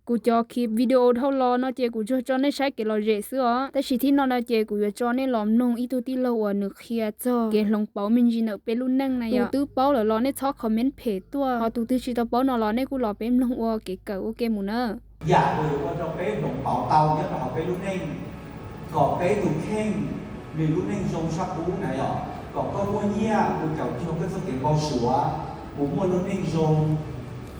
Kuv cov clip video dhau los no ces kuv tsuas tso nej saib kev lom zem xwb os, tab sis thib no no ces kuv yuav tso nej los mloog ib tug tij laug uas nws qhia txog kev hloov pauv me ntsis ntawm peb lub neej na yom. Tus twb paub lawm los nej txhob comment phem tuaj, ho tus twg tsis tau paub no los nej kuj los peb mloog ua kev kawm ua ke mus na. Yam uas yuav ua rau peb hloov pauv tau nyob rau hauv peb lub neej, kom peb tus kheej nws lub neej zoo tshaj qub na yom, kom koj muaj nyiaj mus caum cuag koj txoj kev npau suav, mus muaj lub neej zoo,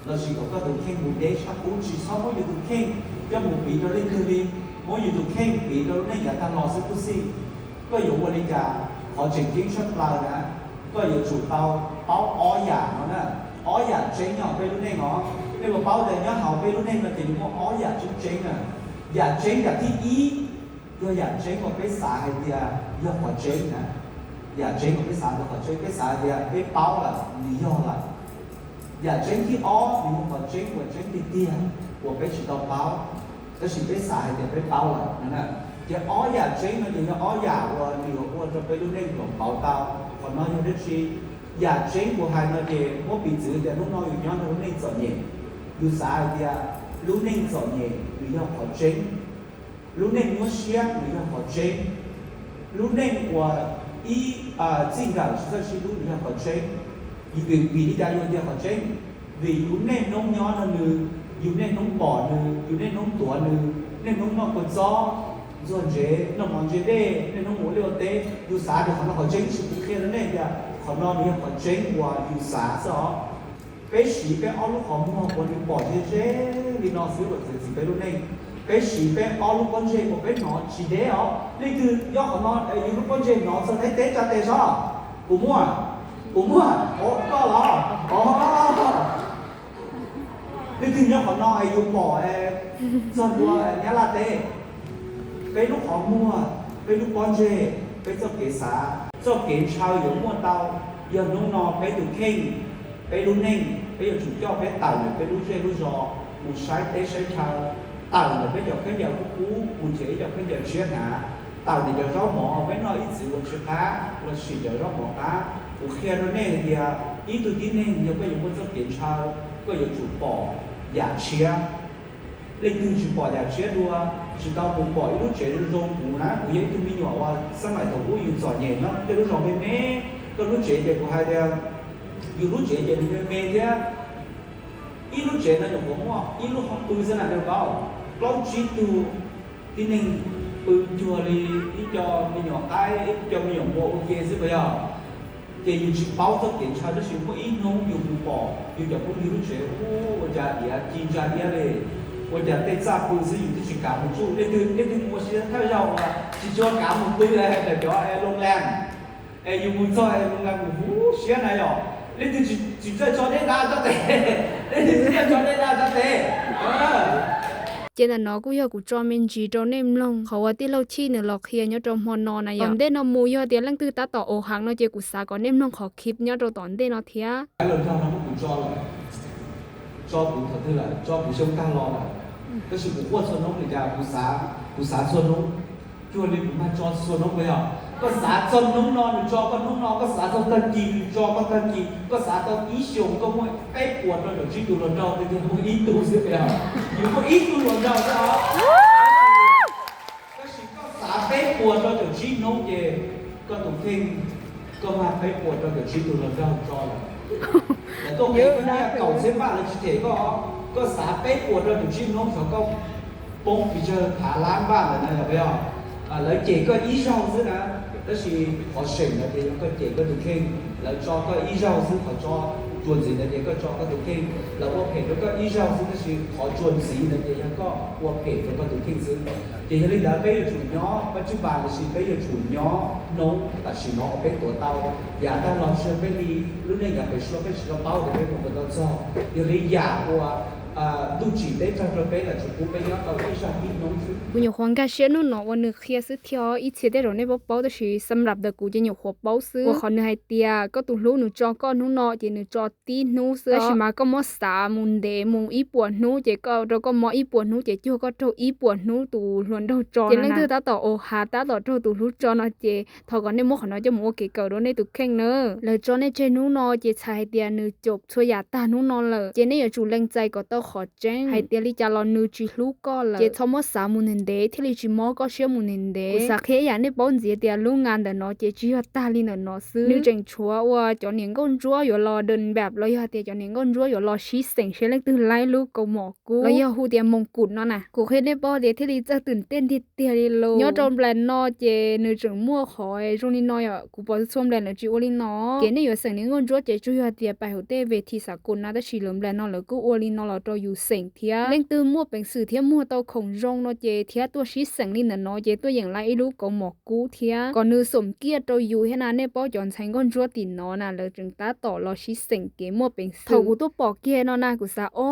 lossis kom koj tus kheej mus deb tshaj qub, tsis txhob muab yus tus kheej coj mus piv rau leej twg li, muab yus tus kheej piv rau lub neej yav tag los xwb tub xij. Koj yuav ua li cas? Qhov tseem ceeb tshaj plaws na, koj yuav tsum tau paub ob yam no na, ob yam tseeb nyob hauv peb lub neej os. Nej puas paub tias nyob hauv peb lub neej no ces nws muaj ob yam tseeb tseeb na. Yam tseeb yam thib ib yog yam tseeb uas peb xav hais tias yog qhov tseeb na. Yam tseeb uas peb xav yog qhov tseeb, peb xav hais tias peb paub lawm, nws yog lawm. Yam tseeb thib ob nws yog qhov tseeb uas tseeb tiag tiag uas peb tsis tau paub, tab sis peb xav hais tias peb paub lawm. Ces ob yam tseeb no ces yog ob yam uas nws yuav ua rau peb lub neej hloov pauv tau. Qhov no yog dab tsi? Yam tseeb kuv hais no ces muab piv txwv tias hnub no yus nyob rau lub neej txom nyem, yus xav hais tias lub neej txom nyem nws yog qhov tseeb, lub neej nyuaj siab nws yog qhov tseeb, lub neej uas ib txij nkawm tsis txawj sib hlub nws yog qhov tseeb. Vim, vim li cas yus tias qhov tseeb? Vim yus niaj hnub nyob nrog nws, yus niaj hnub pom nws, yus niaj hnub tuav nws, niaj hnub noj kua txob ntxuag ntsev, noj mov ntse dej, niaj hnub mus ua liaj ua teb, yus xav tias qhov no qhov tseeb, tab sis kuv qhia rau nej tias qhov no nws yog qhov tseeb uas yus xav xwb os. Peb siv peb ob lub qhov muag uas nws pom ze ze li no xwb los txwv txim peb lub neej. Peb siv peb ob lub pob ntseg uas peb hnov tsis deb os. Leej twg nyob qhov no es yus lub pob ntseg hnov txog Thaib teb tsa tes sob? Kuv muaj, kuv muaj, koj los? Leej twg nyob qhov no es yus pom txog dua Nyab Laj teb? Peb lub qhov muag, peb lub pob ntseg, peb txoj kev xav, txoj kev ntshaw yuav muaj tau yog hnub no peb tus kheej, peb lub neej, peb yuav tsum coj peb tawm ntawm peb lub zej lub zos mus saib teb saib chaw, tawm ntawm peb cov khaub ncaws qub qub mus nrhiav ib co khaub ncaws tshiab hnav, tawm ntawm cov zaub mov peb noj ib txwm ua tsis qab los sim cov zaub mov qab. Kuv qhia rau nej hais tias ib tug tib neeg yog koj yuav muaj txoj kev ntshaw, koj yuav tsum pom yam tshiab. Leej twg tsis pom yam tshiab dua, tsis tau mus pom ib lub tsev zoo zoo. Kuv na, kuv yog ib tug me nyuam uas xab maim thaum ub yus txom nyem nyob tej lub zos me me, koj lub tsev ces kuv hais tias yus lub tsev ces nws me me thiab. Ib lub tsev no nyuam qhuav muaj ib lub hoob pw xwb na, nej paub, plaub tsib tug tib neeg pw cuag li ib co me nyuam qaib, ib co me nyuam npua ua ke xwb puas yog? Ces yus tsis paub txoj kev ntshaw, tab sis muaj ib hnub yus mus pom yus cov phooj ywg lub tsev, ua cas diav ci ntsa iab li, ua cas tej txaj pw xwb yus twb tsis kav mus tsuj. Leej twg, leej twg mus ua si thawj zaug uas tsis tshua kav mus pw daim cov loo las, es yus mus txog es loo las mus huv siab na yom, leej twg tsis txawj tso dej da tso tes, leej twg tsis txawj tso dej da tso tes. Ces ntawm no kuj yog kuv tso me ntsis rau nej mloog qhov uas tij laug Chij nws los qhia nyob rau hmo no na yom. Tom ntej no mus yog tias leej twg tab tom ua heev no ces kuv xav kom nej mloog qhov clip nyob rau tom ntej no thiab. Los tag no kuv tso lawm, tso kuv thaum twg lawm? Tso kuv xyoo tag los lawm. Tab sis kuv quaj txhua hnub li cas kuv xav, kuv xav txhua hnub, cuag li kuv mag tso txhua hnub puas yog? Koj xav txog hnub no nws tso koj hnub no, koj xav txog tag kis nws tso koj tag kis, koj xav tau ib xyoos koj muaj peb puas rau caum tsib tug hluas nraug, tiag tiag muaj ib tug xwb puas yog? Yus muaj ib tug hluas nraug xwb os. Tab sis koj xav peb puas rau caum tsib hnub ces koj tus kheej, koj mag peb puas rau caum tsib tug hluas nraug tso lawm. Lawv tuaj qhia koj nyiaj kaum txhiab npaj lawv tsis them koj. Koj xav peb puas rau caum tsib hnub xyov koj poob pes tsawg phav lab npaj lawm na yog puas yog? Lawv cem koj ib zaug xwb na, tab sis qhov seem no ces yog koj cem koj tus kheej. Lawv tso koj ib zaug xwb, qhov tso tsuas ntxiv ntawd ces koj tso koj tus kheej. Lawv ua phem rau koj ib zaug xwb, tab sis qhov tsuas ntxiv ntawd ces yog koj ua phem rau koj tus kheej xwb. Ces yog li ntawd peb yuav tsum nyob pab tswj pas, tab sis peb yuav tsum nyob hnub tam sim no uas peb tuav tau. Yav tag los tsis yog peb li, lub neej yav pem suab peb tsis tau paub tias peb puas tuav tau txog. Yog li yam uas ntuj tsim teb raug rau peb lawm tsuas pub peb nyob tau ib zag ib hnub xwb. Kuv nyuam qhuav nkag siab hnub no uas nws qhia xwb thiab, ib txhia tej zaum nej paub paub, tab sis xab nrab ntawm kuv ces nyuam qhuav paub xwb. Uas qhov nws hais tias koj tus hlub nws tso koj hnub no ces nws tso tib hnub xwb, tab sis mas koj muab xav mus ntev mus ib puas hnub ces koj rau koj mob ib puas hnub ces cuag koj raug ib puas hnub tus hluas nraug tso. Ces leej twg tab tom ua heev tab tom raug tus hlub tso no ces thov kom nej muab qhov no coj mus ua kev kawm rau nej tus kheej na. Lawv tso nej tseg hnub no ces txhais hais tias nws caum txhua yam tag hnub no lawm, ces nej yuav tsum lees txais kom tau qhov tseeb hais tias li cas los nws tsis hlub koj lawm, ces txhob muab xav mus ntev ntev thiaj li tsis mob koj siab mus ntev ntev. Kuv xav qhia ib yam nej paub ntxiv tias lub nga ntawm no ces tsis yog tag li ntawm no xwb, nws tseem tshuav uas cov niam nkauj ntsuab yuav los dawm npam los yog tias cov niam nkauj ntsuab yuav los sib xeem seb leej twg laib lub kaus mom kub los yog hu tias moos kum no na. Kuv qhia nej paub tias thiaj li txawj twm tej ntiag tiag li los. Nyob rau nplas no ces nws tseem muaj qhov zoo li no yom, kuv pom txhua nplas lawv tsis ua li no. Kev nej yuav xeem niam nkauj ntsuab ces tsuas yog tias pais hauv tej ve thi xav kus na, tab sis lawv nplas no lawv kuj ua li no los rau yus xeem thiab. Leej twg muaj peev xwm thiab muag tau khoom zoo no ces thiab tuaj sib xeem li ntawm no ces tuaj yeem laib ib lub kaus mom kub thiab kom nws xom kiaj rau yus thiab na. Nej paub cov ntxhais nkauj ntsuab tim no na lawv tseem tab tom los sib xeem kev muaj peev xwm. Thaum kuv tuaj pom kiag no na kuv xav o,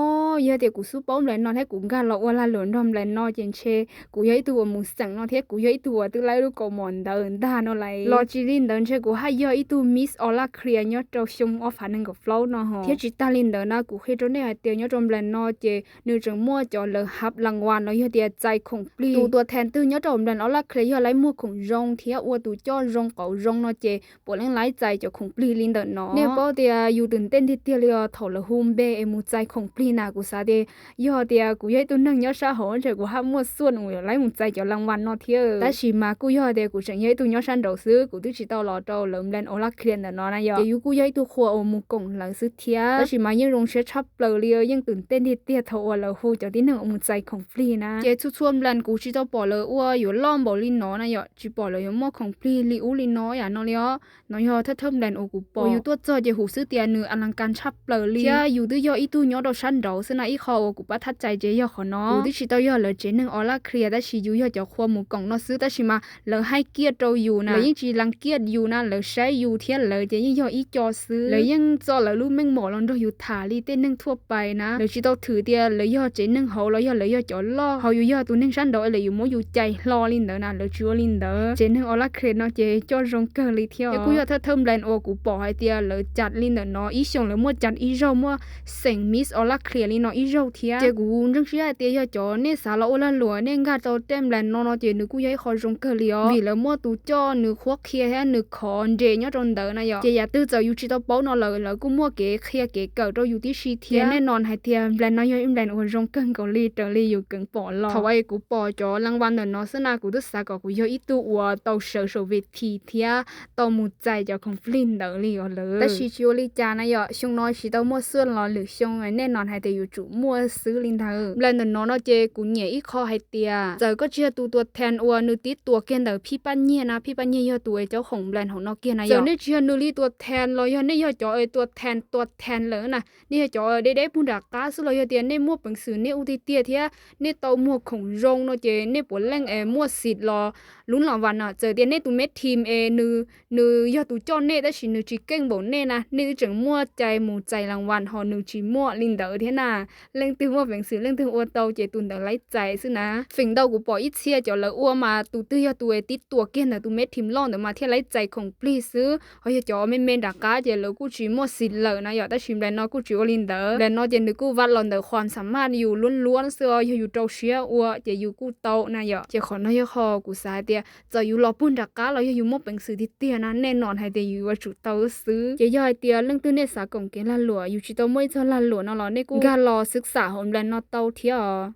yog tias kuv xub paub nplas no thiab kuv nkag los ua lag luam nrog nplas no ces ntshe kuv yog ib tug uas mus xeem no thiab kuv yog ib tug uas twb laib lub kaus mom ntawd ntag no lais. Los tsis li ntawd ntshe kuv haj yog ib tug Miss All Clear nyob rau xyoo ob phav nees nkaum plaub no ho. Thiab tsis tag li ntawd na kuv qhia rau nej hais tias nyob rau nplas no ces nws tseem muaj cov lawv hab las vas los yog tias txais khoom plig. Tus tuam thas twg nyob rau nplas All Clear yog laib muag khoom zoo thiab ua tus coj zoo qauv zoo no ces puav leej laib txais cov khoom plig li ntawm no. Nej paub tias yus twm tej ntiag tiag li os thaum lawv hu npe es mus txais khoom plig na. Kuv xav tias yog tias kuv yog ib tug neeg nyob sab hauv ntshe kuv haj muaj xuaj uas laib mus txais cov las vas no thiab. Tab sis mas kuj yog tias kuv tseem yog ib tug nyob sab nraud xwb, kuv twb tsis tau los rau lawv nplas All Clear ntawm no na yom, ces yus kuj yog ib tug qhua uas mus koom lawv xwb thiab. Tab sis mas yeej zoo siab tshaj plaws li, yeej twm tej ntiag tiag thaum uas lawv hu cov tib neeg uas mus txais khoom plig na. Ces txhua txhua nplas kuv tsis tau pom lawv ua yuav loj npaum li no na yom, tsis pom lawv yuav muaj khoom plig li ub li no yam no li os. No yog thawj thawj nplas uas kuv pom, yus tuaj txog ces huv xwb tias nws a las kas tshaj plaws li thiab. Yus twb yog ib tug nyob rau sab nraud xwb na, ib qho uas kuv pab thab txais ces yog qhov no. Kuv twb tsis tau yog lawv tsev neeg All Clear tab sis yus yog cov qhua mus koom no xwb, tab sis mas lawv haib kiaj rau yus na, lawv yeej tsis las kiaj yus na, lawv saib yus thiab lawv ces yeej yog ib co xwb. Lawv yeej txo lawv lub meej mom los nrog yus tham li tej neeg thuaj pais na. Lawv tsis tau thwm tias lawv yog tsev neeg hauv los yog lawv yog cov loj, hauv yus yog tus neeg sab nraud es lawv yuav muab yus cais hlo li ntawd na, lawv tsis ua li ntawd. Tsev neeg All Clear no ces coj zoo kawg li thiab. Ces kuj yog thawj thawj nplas uas kuv pom hais tias lawv cas li ntawm no ib xyoos lawv muaj cas ib zaug, muaj xeem Miss All Clear li no ib zaug thiab. Ces kuv ntseeg siab hais tias yog cov nej xav los ua lag luam nej nkag tau tej nplas no no ces nws kuj yog ib qho zoo kawg li os, vim lawv muaj tus coj nws qhuab qhia thiab nws khov nres nyob rau ntawd na yom. Ces yam twg txawm yus tsis tau paub no lawm lawv kuj muaj kev qhia kev kawm rau yus tib si thiab. Nej nom hais tias nplas no yog ib nplas uas zoo kawg nkaus li raws li yus keev pom los. Thaum uas kuv pom cov las vas ntawm no xwb na kuv twb xav kom kuv yog ib tug uas tau sawv saum ve thi thiab tau mus txais cov khoom plig ntawd li os lawm. Tab sis tsis ua li cas na yom, xyoo no tsis tau muaj xuaj los lwm xyoo nej nom hais tias yuav tsum muaj xwb li ntawd. Nplas ntawm no no ces kuv nyiam ib qho hais tias txawm koj tsis yog tus tuam thas uas nws tib tuam kiag ntawm phij paj nyiag na, phij paj nyiag yog tus es caub khoom nplas hauv no kiag na yom. Txawm nej tsis yog nws li tuam thas los yog nej yog cov es tuam thas tuam thas lawm na, nej yog cov deb deb puag nram qab xwb los yog tias nej muaj peev xwm nej ua tiag tiag thiab nej tau muag khoom zoo no ces nej puav leej es muaj xim los lub las vas no. Txawm tias nej tus me thim es nws yog tus coj nej tab sis nws tsis keej npaum nej na, nej twb tseem muaj cai mus txais las vas ho nws tsis muaj li ntawd thiab na. Leej twg muaj peev xwm leej twg ua tau ces tus ntawd laib txais xwb na. Feem ntau kuv pom ib txhia cov lawv ua mas tus twg yog tus es tib tuam kiag ntawm tus me thim loj ntawd mas thiaj laib txais khoom plig xwb, ho yog cov me me nram qab ces lawv kuj tsis muaj xim lawm na yom. Tab sis nplas no kuj tsis ua li ntawd, nplas no ces nws kuj vaj los ntawm qhuas xam maj yus luab luab xwb os, yog yus rau siab ua ces yus kuj tau na yom. Ces qhov no yog qhov kuv xav hais tias txawm yus los puag nram qab los yog yus muaj peev xwm tiag tiag na nej nom hais tias yus yuav tsum tau xwb. Ces yog hais tias leej twg nej xav koom kev lag luam yus tsis tau muaj ib txog lag luam no los nej kuj nkag los xwb xam hauv nplas no tau thiab os.